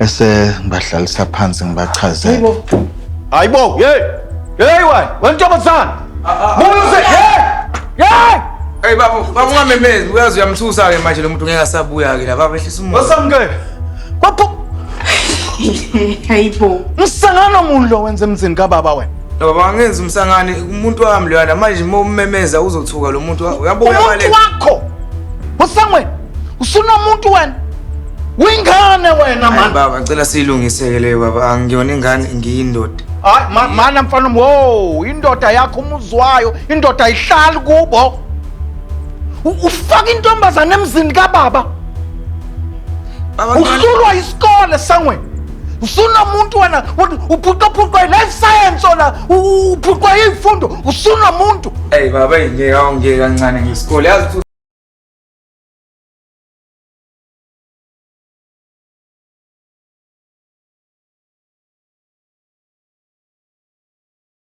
Bese ngibahlalisa phansi ngibachazele. Hayibo, hey. Hey wena, wentombazana. Buya uze, hey. Hey! Hey baba, baba ungamemezi, uyazi uyamthusa ke manje lo muntu ngeke asabuya ke la baba ehlisa umoya. Wasamke. Kwapho Hayibo. Msangano muni lo wenza emzini kababa wena? Lo baba angenzi umsangane umuntu wami loyana manje uma ummemeza uzothuka lo muntu uyabuya Umuntu baleka. wakho. Usangweni. Usunomuntu wena. Uyingane wena Hayi man. baba ngicela siyilungise ke leyo baba angiyona ingane ngiyindoda. Hayi mana mfana wo, indoda yakho umuzwayo, indoda ayihlali kubo. Ufaka intombazane emzini kababa. Baba ngicela Uhlulwa isikole sangweni. Usunomuntu wena, uphuqaphuqwa life science ona, uphuqwa izifundo, usunomuntu. Hey baba ngeke awungeke kancane ngesikole yazi.